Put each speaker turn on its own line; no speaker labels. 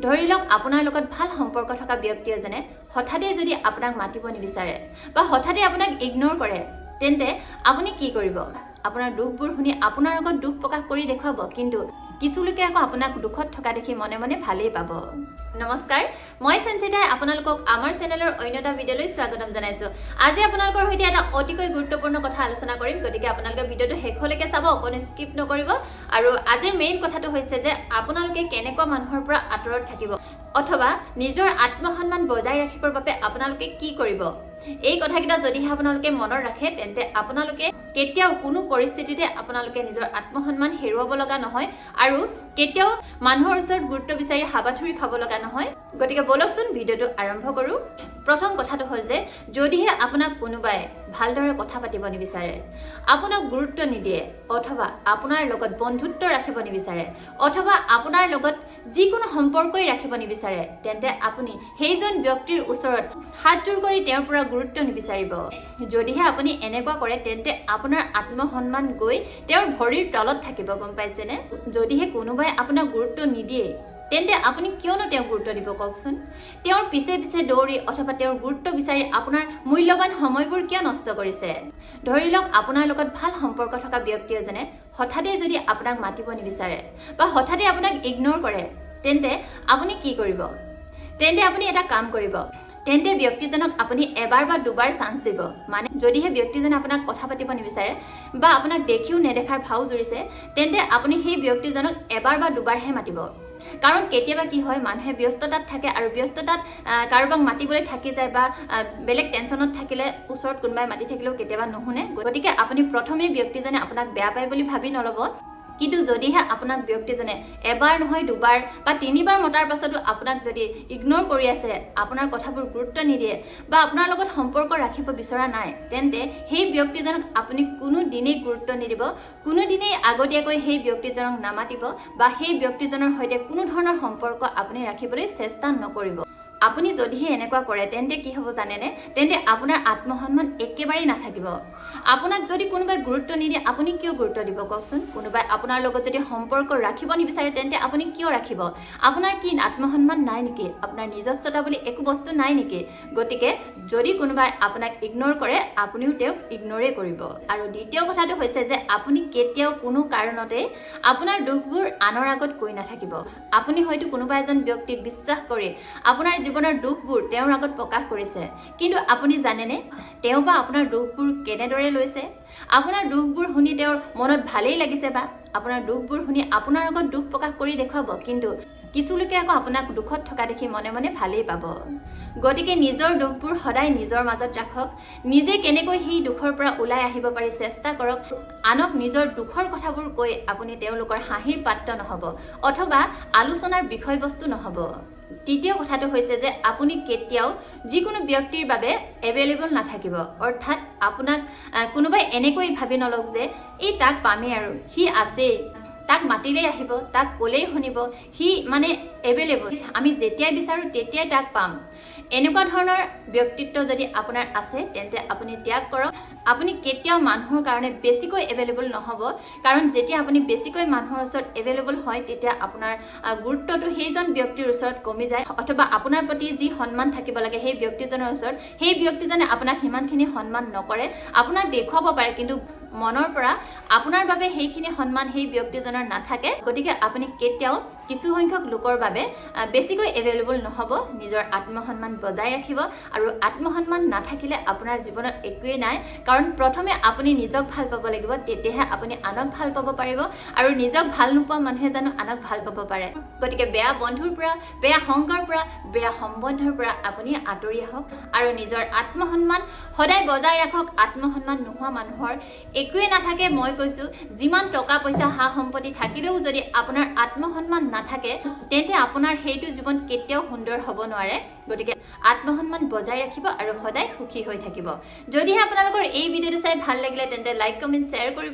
ধৰি লওক, আপোনাৰ লগত ভাল সম্পৰ্ক থকা ব্যক্তি এজনে হঠাতে যদি আপোনাক মাতিব নিবিচাৰে বা হঠাতে আপোনাক ইগন'ৰ কৰে, তেন্তে আপুনি কি কৰিব? আপোনাৰ দুখবোৰ শুনি আপোনাৰ আগত দুখ প্ৰকাশ কৰি দেখুৱাব, কিন্তু কিছু লোকে আকৌ আপোনাক দুখত থকা দেখি মনে মনে ভালেই পাব। নমস্কাৰ, মই সঞ্চিতাই আপোনালোকক আমাৰ চেনেলৰ অন্য এটা ভিডিঅ'লৈ স্বাগতম জনাইছোঁ। আজি আপোনালোকৰ সৈতে এটা অতিকৈ গুৰুত্বপূৰ্ণ কথা আলোচনা কৰিম, গতিকে আপোনালোকে ভিডিঅ'টো শেষলৈকে চাব, অকণো স্কিপ নকৰিব। আৰু আজিৰ মেইন কথাটো হৈছে যে আপোনালোকে কেনেকুৱা মানুহৰ পৰা আঁতৰত থাকিব অথবা নিজৰ আত্মসন্মান বজাই ৰাখিবৰ বাবে আপোনালোকে কি কৰিব। এই কথাকেইটা যদিহে আপোনালোকে মনত ৰাখে, তেন্তে আপোনালোকে কেতিয়াও কোনো পৰিস্থিতিতে আপোনালোকে নিজৰ আত্মসন্মান হেৰুৱাব লগা নহয় আৰু কেতিয়াও মানুহৰ ওচৰত গুৰুত্ব বিচাৰি হাবাথুৰি খাব লগা নহয়। গতিকে ব'লকচোন, ভিডিঅ'টো আৰম্ভ কৰোঁ। প্ৰথম কথাটো হ'ল যে যদিহে আপোনাক কোনোবাই ভালদৰে কথা পাতিব নিবিচাৰে, আপোনাক গুৰুত্ব নিদিয়ে অথবা আপোনাৰ লগত বন্ধুত্ব ৰাখিব নিবিচাৰে অথবা আপোনাৰ লগত যিকোনো সম্পৰ্কই ৰাখিব নিবিচাৰে, তেন্তে আপুনি সেইজন ব্যক্তিৰ ওচৰত হাতযোৰ কৰি তেওঁৰ পৰা গুৰুত্ব নিবিচাৰিব। যদিহে আপুনি এনেকুৱা কৰে, তেন্তে আপোনাৰ আত্মসন্মান গৈ তেওঁৰ ভৰিৰ তলত থাকিব, গম পাইছেনে? যদিহে কোনোবাই আপোনাক গুৰুত্ব নিদিয়ে, তেন্তে আপুনি কিয়নো তেওঁক গুৰুত্ব দিব কওকচোন? তেওঁৰ পিছে পিছে দৌৰি অথবা তেওঁৰ গুৰুত্ব বিচাৰি আপোনাৰ মূল্যৱান সময়বোৰ কিয় নষ্ট কৰিছে? ধৰি লওক, আপোনাৰ লগত ভাল সম্পৰ্ক থকা ব্যক্তি এজনে হঠাতে যদি আপোনাক মাতিব নিবিচাৰে বা হঠাতে আপোনাক ইগন'ৰ কৰে, তেন্তে আপুনি কি কৰিব? তেন্তে আপুনি এটা কাম কৰিব। তেন্তে ব্যক্তিজনক আপুনি এবাৰ বা দুবাৰ চান্স দিব। মানে যদিহে ব্যক্তিজনে আপোনাক কথা পাতিব নিবিচাৰে বা আপোনাক দেখিও নেদেখাৰ ভাও জুৰিছে, তেন্তে আপুনি সেই ব্যক্তিজনক এবাৰ বা দুবাৰহে মাতিব। কাৰণ কেতিয়াবা কি হয়, মানুহে ব্যস্ততাত থাকে আৰু ব্যস্ততাত কাৰোবাক মাতিবলৈ থাকি যায় বা বেলেগ টেনশ্যনত থাকিলে ওচৰত কোনোবাই মাতি থাকিলেও কেতিয়াবা নুশুনে। গতিকে আপুনি প্ৰথমেই ব্যক্তিজনে আপোনাক বেয়া পায় বুলি ভাবি নল'ব। কিন্তু যদিহে আপোনাক ব্যক্তিজনে এবাৰ নহয় দুবাৰ বা তিনিবাৰ মতাৰ পাছতো আপোনাক যদি ইগন'ৰ কৰি আছে, আপোনাৰ কথাবোৰ গুৰুত্ব নিদিয়ে বা আপোনাৰ লগত সম্পৰ্ক ৰাখিব বিচৰা নাই, তেন্তে সেই ব্যক্তিজনক আপুনি কোনো দিনেই গুৰুত্ব নিদিব, কোনো দিনেই আগতীয়াকৈ সেই ব্যক্তিজনক নামাতিব বা সেই ব্যক্তিজনৰ সৈতে কোনো ধৰণৰ সম্পৰ্ক আপুনি ৰাখিবলৈ চেষ্টা নকৰিব। আপুনি যদিহে এনেকুৱা কৰে, তেন্তে কি হ'ব জানেনে? তেন্তে আপোনাৰ আত্মসন্মান একেবাৰেই নাথাকিব। আপোনাক যদি কোনোবাই গুৰুত্ব নিদিয়ে, আপুনি কিয় গুৰুত্ব দিব কওকচোন? কোনোবাই আপোনাৰ লগত যদি সম্পৰ্ক ৰাখিব নিবিচাৰে, তেন্তে আপুনি কিয় ৰাখিব? আপোনাৰ কি আত্মসন্মান নাই নেকি? আপোনাৰ নিজস্বতা বুলি একো বস্তু নাই নেকি? গতিকে যদি কোনোবাই আপোনাক ইগন'ৰ কৰে, আপুনিও তেওঁক ইগন'ৰেই কৰিব। আৰু দ্বিতীয় কথাটো হৈছে যে আপুনি কেতিয়াও কোনো কাৰণতে আপোনাৰ দুখবোৰ আনৰ আগত কৈ নাথাকিব। আপুনি হয়তো কোনোবা এজন ব্যক্তিক বিশ্বাস কৰি আপোনাৰ জীৱনৰ দুখবোৰ তেওঁৰ আগত প্ৰকাশ কৰিছে, কিন্তু আপুনি জানেনে তেওঁ বা আপোনাৰ দুখবোৰ কেনেদৰে লৈছে? আপোনাৰ দুখবোৰ শুনি তেওঁৰ মনত ভালেই লাগিছে বা আপোনাৰ দুখবোৰ শুনি আপোনাৰ আগত দুখ প্ৰকাশ কৰি দেখুৱাব, কিন্তু কিছু লোকে আকৌ আপোনাক দুখত থকা দেখি মনে মনে ভালেই পাব। গতিকে নিজৰ দুখবোৰ সদায় নিজৰ মাজত ৰাখক। নিজে কেনেকৈ সেই দুখৰ পৰা ওলাই আহিব পাৰি চেষ্টা কৰক। আনক নিজৰ দুখৰ কথাবোৰ কৈ আপুনি তেওঁলোকৰ হাঁহিৰ পাত্ৰ নহ'ব অথবা আলোচনাৰ বিষয়বস্তু নহ'ব। তৃতীয় কথাটো হৈছে যে আপুনি কেতিয়াও যিকোনো ব্যক্তিৰ বাবে এভেইলেবল নাথাকিব। অৰ্থাৎ আপোনাক কোনোবাই এনেকৈ ভাবি নলওক যে এই তাক পামেই আৰু সি আছেই, তাক মাতিলেই আহিব, তাক ক'লেই শুনিব, সি মানে এভেইলেবল, আমি যেতিয়াই বিচাৰোঁ তেতিয়াই তাক পাম। এনেকুৱা ধৰণৰ ব্যক্তিত্ব যদি আপোনাৰ আছে, তেন্তে আপুনি ত্যাগ কৰক। আপুনি কেতিয়াও মানুহৰ কাৰণে বেছিকৈ এভেইলেবল নহ'ব। কাৰণ যেতিয়া আপুনি বেছিকৈ মানুহৰ ওচৰত এভেইলেবল হয়, তেতিয়া আপোনাৰ গুৰুত্বটো সেইজন ব্যক্তিৰ ওচৰত কমি যায় অথবা আপোনাৰ প্ৰতি যি সন্মান থাকিব লাগে সেই ব্যক্তিজনৰ ওচৰত, সেই ব্যক্তিজনে আপোনাক সিমানখিনি সন্মান নকৰে। আপোনাক দেখুৱাব পাৰে, কিন্তু মনৰ পৰা আপোনাৰ বাবে সেইখিনি সন্মান সেই ব্যক্তিজনৰ নাথাকে। গতিকে আপুনি কেতিয়াও কিছুসংখ্যক লোকৰ বাবে বেছিকৈ এভেইলেবল নহ'ব। নিজৰ আত্মসন্মান বজাই ৰাখিব। আৰু আত্মসন্মান নাথাকিলে আপোনাৰ জীৱনত একোৱেই নাই। কাৰণ প্ৰথমে আপুনি নিজক ভাল পাব লাগিব, তেতিয়াহে আপুনি আনক ভাল পাব পাৰিব। আৰু নিজক ভাল নোপোৱা মানুহে জানো আনক ভাল পাব পাৰে? গতিকে বেয়া বন্ধুৰ পৰা, বেয়া সংগৰ পৰা, বেয়া সম্বন্ধৰ পৰা আপুনি আঁতৰি আহক আৰু নিজৰ আত্মসন্মান সদায় বজাই ৰাখক। আত্মসন্মান নোহোৱা মানুহৰ একোৱেই নাথাকে। মই কৈছোঁ, যিমান টকা পইচা সা সম্পত্তি থাকিলেও যদি আপোনাৰ আত্মসন্মান নাথাকে, তেন্তে আপোনাৰ সেইটো জীৱন কেতিয়াও সুন্দৰ হ'ব নোৱাৰে। গতিকে আত্মসন্মান বজাই ৰাখিব আৰু সদায় সুখী হৈ থাকিব। যদিহে আপোনালোকৰ এই ভিডিঅ'টো চাই ভাল লাগিলে, তেন্তে লাইক, কমেণ্ট, শ্বেয়াৰ কৰিব।